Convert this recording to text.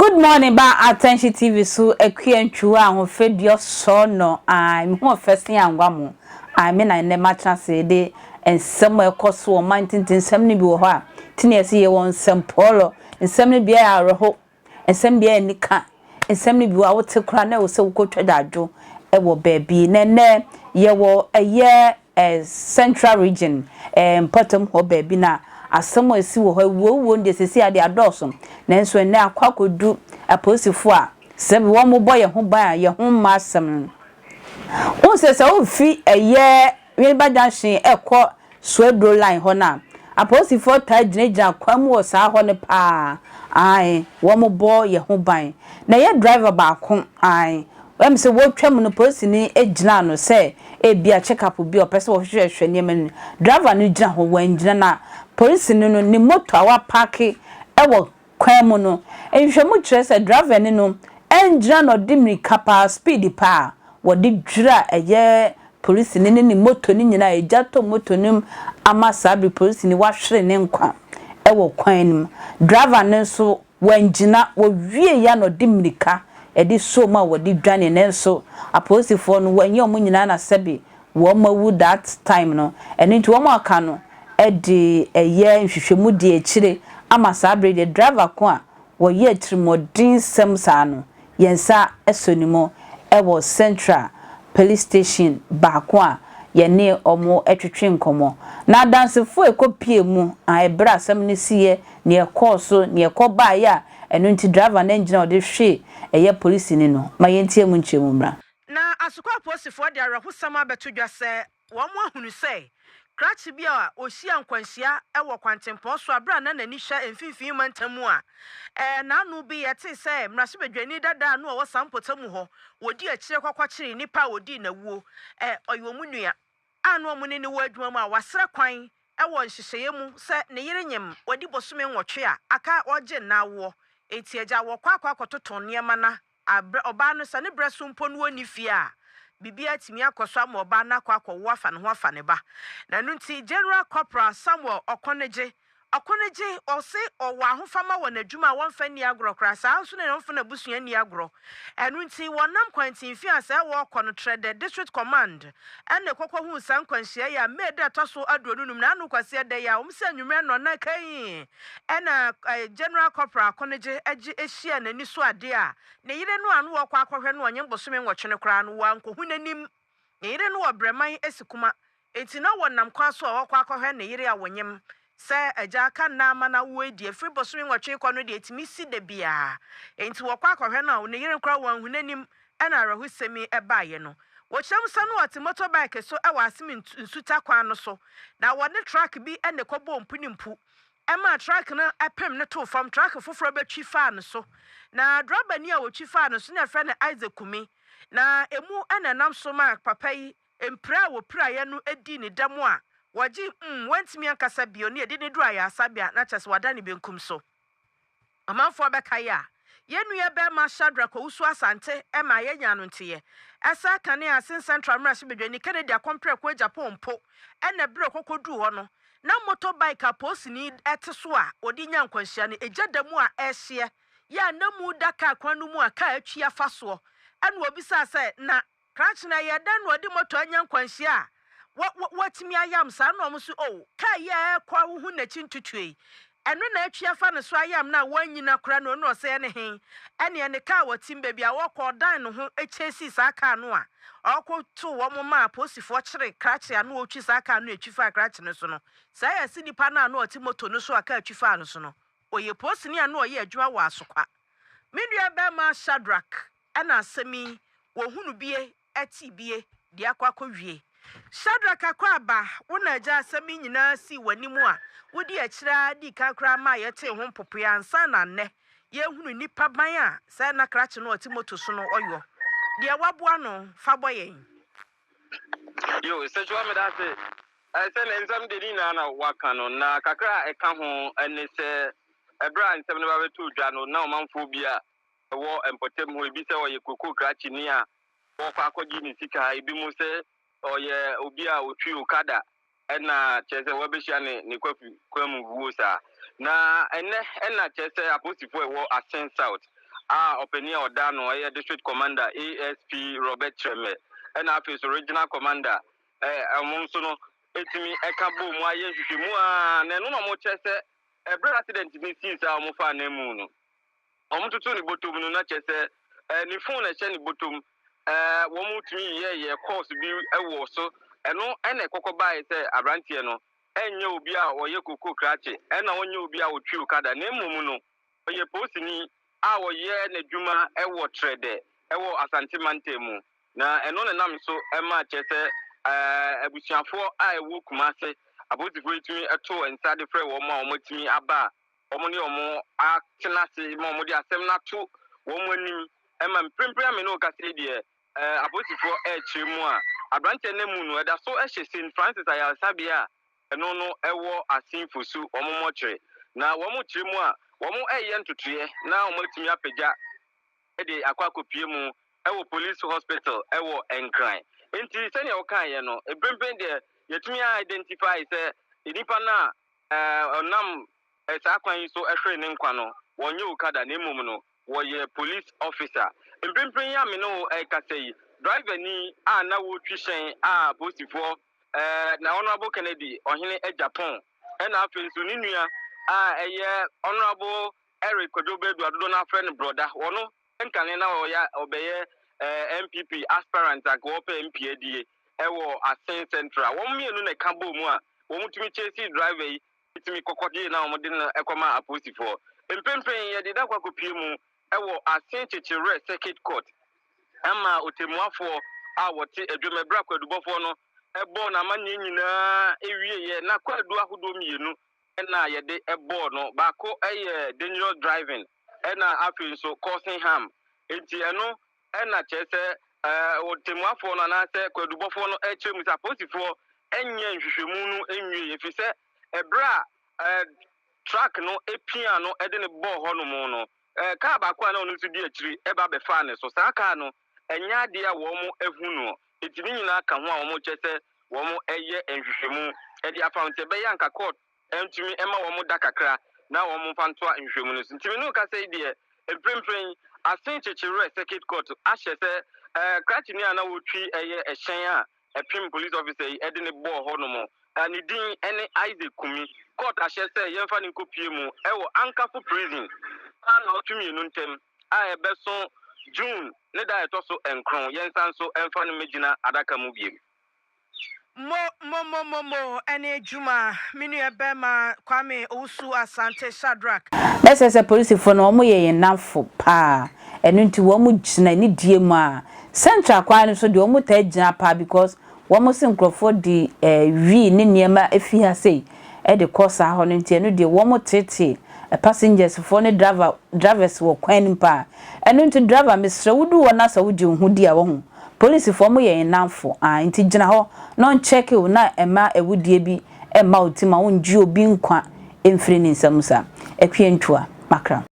Good morning ba Attention TV so Akua Ntwiwa ahofadua sɔ no ae me ho ɔfɛ sen angwa mo ae me na nnɛ matena ase de nsɛm a ɛkɔ so wɔ man tenten nsɛm no bi wɔ hɔ a ti na yɛse yɛwɔ nsɛmpɔɔlɔ nsɛm no bi ayɛ awerɛho nsɛm bi ayɛ anika nsɛm no bi wɔ a wote koraa na ɛwɔ sɛ wokɔtwa dwadwo wɔ baabi na nnɛ yɛwɔ ɛyɛ Central Region mpɔtam hɔ baabi na asɛm a ɛsi wɔ hɔ, awuowuo no deɛ seesei adeɛ adɔɔso, nanso ɛnnɛ akɔ akɔdu apolisifoɔ a sɛbi wɔbɔ yɛn ho ban a yɛn ho mma asɛm no. Wohu sɛ sɛ wofi ɛyɛ Winneba Junction ɛkɔ Suaduro line hɔ no a, apolisifoɔ taa gyinagyina kwan mu wɔ saa hɔ no paa, ae, wɔbɔ yɛn ho ban. Na ɛyɛ driver baako, ae, Ɛwom sɛ wɔretwam no polisini gyinaa no sɛ ebia check up bi a ɔpɛ sɛ wɔhwehwɛhwɛ nneɛma no mu. Driver no gyina hɔ, wangyina na polisini no ne moto a wapaake wɔ kwan mu no, nhwehwɛmu kyerɛ sɛ driver ni no angyina na ɔde mmirika paa, speed paa, wɔde dwira ɛyɛ polisini ne ne moto no nyinaa, egya tɔ moto no mu ama saa bere polisini wahwere ne nkwa wɔ kwan no mu. Driver no nso Wangyina, wɔwieeɛ a na ɔde mmirika de soo mu a wɔde dwanee nanso apolisifoɔ no wɔanyɛ wɔn nyinaa na sɛbe wɔn awu that time no ɛno nti wɔn a aka no de ɛyɛ nhwehwɛmu di akyire ama saa bere deɛ driver ko a wɔyɛ atirimuɔdensɛm saa no yɛn nsa sɔ ne mu wɔ Central Police Station baako a yɛne wɔn twetwe nkɔmmɔ na adansefoɔ a ɛkɔpie mu a ɛberɛ a asɛm no siiɛ Nea ɛkɔɔ so, nea ɛkɔbaeɛ a ɛno nti driver no angyina a ɔde hwee ɛyɛ polisini no, ma yɛntie mu nkyerɛmu mmra. Na Asukwa apolisifoɔ de awerɛhosɛm abɛto dwa sɛ wɔahunu sɛ krakye bi a ɔhyiaa nkwanhyia wɔ kwantempɔn so berɛ a na n'ani hwɛ mfimfini mantam mu a n'ano bi yɛtee sɛ mmarahyɛbadwani dada a na ɔwɔ saa mpɔtam hɔ wɔdi akyire kɔkɔkyeree nnipa a wɔdii n'awuo ɔyɛ wɔn nua a na wɔne no wɔ adwuma mu a wasrɛ kwan wɔ nhyehyɛeɛ mu sɛ ne yere nyem wadi bosome nwɔtwe a aka ɔregye nna awoɔ enti agya wɔkɔ akɔ akɔtoto nneɛma na abrɛ ɔbaa no sɛ ne berɛ so mpo no ɔnni fie a biribiara atumi akɔ so ama ɔbaa no akɔ akɔwo afa ne ho afa ne ba na ɛno nti General Corporal Samuel Ɔkɔnegye Ɔkonegye, ɔse ɔwɔ ahofama wɔ n'adwuma a wɔmfa nni agorɔ koraa, saa ara nso na ɔmfa n'abusua nni agorɔ. Ɛno nti, wɔnam kwantinfi a sɛɛ wɔrekɔ no Trɛdɛ District Command na ɛkɔkɔhuu saa nkwanhyia yi a May da ɛtɔ so aduonu num, n'ano Kwasiada yi a wɔn sɛ anwummerɛ nnɔnnan kann na General Corporal Akonegye gye hyiaa n'ani so adeɛ a ne yere no a na wɔrekɔ akɔhwɛ no ɔnyem bosome nwɔtwe no koraa no wankohu n'anim. Ne yere no wɔ Brɛman Asikuma Enti na wɔnam kwan so a ɔrekɔ akɔhwɛ ne yere a wɔnyem sɛ agya aka nna ama no awo adi ɛfiri bosome nwɔtwe rekɔ no deɛ ɛtumi si da biara. Enti wɔkɔ akɔhwɛ no a ne yere koraa wanhu n'anim ɛna awerɛhosɛm yi baeɛ no. Wɔkyerɛ mu sɛ na ɔte motorbike so wɔ Aseme nsuta kwan no so na wɔne truck bi na ɛkɔbɔɔ mpu ne mpu ɛmaa truck no pem no too fam, truck foforɔ bɛtwi faa no so. Na drɔbani a ɔtwi faa no so no yɛfrɛ no Isaac Kumi na ɛmu na ɛnam so maa papa yi Mpira a wɔpiraeɛ no dii ne dɛm a wɔgye mm wantumi ankasa bio ne yɛde no duru ayaresabea na kyerɛ sɛ wada ne benkum so. Ɔmanfoɔ bɛkae a, yɛn nua barima Shadrack Owusu Asante maa yɛnyaa no nteeɛ. Ɛsaa kane a Asin Central mmarahyɛbadwani Kennedy Akompreko Agyapong mpo na berɛ a ɔkɔkɔduruu hɔ no na motor bike a polisini te so a ɔde nyaa nkwanhyia no egya da mu a ɛrehyeɛ yɛ a na mu da kaa kwan no mu a kaa atwi afa soɔ ɛna ɔbisaa sɛ na Krakye no ɛyɛ dɛn na ɔde moto anya nkwanhyia a wa wa watumi ayam saa na wɔn nso oh kaa yi a ɛrekɔ a wohu n'akyi ntutue yi ɛno na atwi afa ne so ayam no a wanyina koraa na ɔno ɔsɛ ɛne he ɛneɛ ne kaa wɔtim baabi a wɔkɔ ɔdan ne ho kyɛsii saa kaa no a ɔkɔ too wɔn maa apolisifoɔ kyere krakye a na ɔretwi saa kaa no atwi faa krakye no so no saa yɛse nipa no a na ɔte moto no so a kaa twi faa no so no ɔyɛ polisini a na ɔyɛ adwuma wɔ Asokwa. Me nua barima Shadrack Ɛna asɛm yi, wɔhunu bie, ɛte bie, deɛ akɔ akɔwie. Shadrack Akwaaba, wo na agya asɛm yi nyinaa sii w'anim a wodi akyire ara dii kan koraa maa yɛtee ho mpopoeɛ ansa na nnɛ yɛrehunu nnipa ban a sɛ na krakye no a ɔte moto so no ɔyɔ. Deɛ waboa no, fa bɔ yɛn. Yo, Sɛkyerɛwa meda ase. Sɛ ne nsɛm deɛ ne nyinaa na waka no, na kakra a ɛka ho ne sɛ ɛberɛ a nsɛm no ba bɛtoo dwa no, na ɔmanfoɔ bi a ɛwɔ mpɔtam hɔ, ebi sɛ ɔyɛ kokoo krakyeni a wɔrekɔ akɔgye ne sika, ebinom sɛ ɔyɛ obi a ɔtwi okada ɛna kyerɛ sɛ wɔabɛhyia ne ne kwafi kwan mu wuo saa. Na ɛnɛ ɛna kyerɛ sɛ apolisifoɔ a ɛwɔ Asen South a ɔpanin a ɔda ano yɛ District Commander ASP Robert Kyerɛmɛ ɛna afei nso Regional Commander wɔn nso no ɛtumi ɛka bɔɔ mu ayɛ nhwehwɛmu a na ɛno na wɔkyerɛ sɛ ɛberɛ accident no sii saa a wɔfaa ananmu no wɔtoto ne bɔtɔm no na kyerɛ sɛ ne phone na ɛhyɛ ne bɔtɔm wɔtumi yɛɛyɛ calls bi wɔ so ɛno ɛna ɛkɔkɔ baeɛ sɛ aberanteɛ no ɛnyɛ obi a ɔyɛ koko krakye ɛna ɔnyɛ obi a ɔtwi okada na mmom no ɔyɛ polisini a ɔyɛ n'adwuma wɔ Trɛdɛ wɔ Asante mantam mu. Na ɛno na ɛnam so ma kyerɛ sɛ abusuafoɔ a ɛwɔ Kumase apolisifoɔ yi tumi to nsa de frɛ wɔn a wɔatumi aba a wɔn ne wɔn atena ase ma wɔde asɛm no ato wɔn anim ma mprempren a me ne wo kasa yi deɛ apolisifoɔ rekyerɛ mu a aberanteɛ no amu no ɛda so hyɛ St. Francis ayaresabea a ɛno no wɔ Asin Fosu wɔn mɔkyere. Na wɔn kyerɛ mu a wɔn reyɛ ntotoeɛ na wɔn atumi apagya de akɔ akɔpue mu wɔ Police Hospital wɔ Nkran. Nti sɛdeɛ wokaeɛ no, mprempren deɛ yɛatumi a identify sɛ nipa no a ɔnam saa kwan yi so hwere ne nkwa no, wɔnyɛ Okada na mmom no wɔyɛ Police Officer. Mprempren yi a me ne wo rekasa yi, driver ni a na wɔretwi hyɛn a apolisifoɔ na Honourable Kennedy Ɔhene Agyapong ɛna afei nso ne nua a ɛyɛ Honourable Eric Kwadwo Badu a dodoɔ no ara frɛ no Brɔda, ɔno nkane na ɔyɛ ɔbɛyɛ NPP aspirant a wɔpɛ MP adie ɛwɔ Asin Central. Wɔn mmienu na ɛka bɔɔ mu a wɔtumi chasing driver yi tumi kɔkɔgyee na wɔde no kɔmaa apolisifoɔ. Mprempren yɛde no akɔ akɔpue mu wɔ Asin Kyekyerɛ Circuit Court ama ɔtɛmmuafoɔ a wɔte adwam ɛberɛ a kwaadubɔfoɔ no bɔɔ n'amanneɛ nyinaa wieeɛ na kwaadu ahodoɔ mmienu na yɛde bɔɔ no. Baako yɛ dangerous driving ɛna afei nso causing harm. Enti ɛno na kyerɛ sɛ ɔtɛmmuafoɔ no anaasɛ kwaadubɔfoɔ no kyerɛ mu sɛ apolisifoɔ nyɛ nhwehwɛmu no nwie ɛfiri sɛ ɛberɛ a truck no pia no de no bɔɔ hɔnom no, kaa baako a na ɔno nso di akyiri ba bɛfaa ne so. Saa kaa no, ɛnyɛ adeɛ a wɔahu noɔ. Enti ne nyinaa ka ho a wɔkyerɛ sɛ wɔyɛ nhwehwɛmu de afa ho. Nti ɛbɛyɛ anka court ntumi mma wɔn da kakra na wɔmfa ntoa nhwehwɛmu no so. Nti me ne wo kasa yi deɛ, mprempren Asen Kyekyewerɛ Circuit Court ahyɛ sɛ krakyeni a na ɔretwi ɛyɛ ɛhyɛn a ɛpem police officer yi de no bɔɔ hɔ nom. Ne din ne Isaac Kumi. Court ahyɛ sɛ yɛmfa no nkɔpue mu wɔ Ankafo Prison a nnawɔtwe mmienu ntam a ɛbɛso June ne da a ɛtɔ so nkron. Yɛnsan nso mfa no mmɛgyina adaka mu bio. Mo mo mo mo mo ɛne adwuma me nua bɛɛma Kwame Owusu Asante Shadrack. Na ɛsɛ sɛ polisifo no wɔn yɛ yɛn nnamfo paa ɛno nti wɔn gyina anidie mu a central kwan no so deɛ wɔn taa gyina paa because wɔn se nkurɔfoɔ de eh, wii ne nneɛma fi ha sei de kɔ saa hɔ no nti ɛno deɛ wɔn tete passengers foɔ ne driver drivers wɔ kwan no mu paa ɛno nti driver mesrɛ wo du hɔ na sɛ wogye wo ho di a wahu polisifoɔ wɔn yɛ yɛn nnamfo ah nti gyina hɔ na ɔnkyɛke wo na ɛma awudie bi ɛmma wo ti ma wongye obi nkwa mfiri ne nsam saa. Akua Ntua, Makra.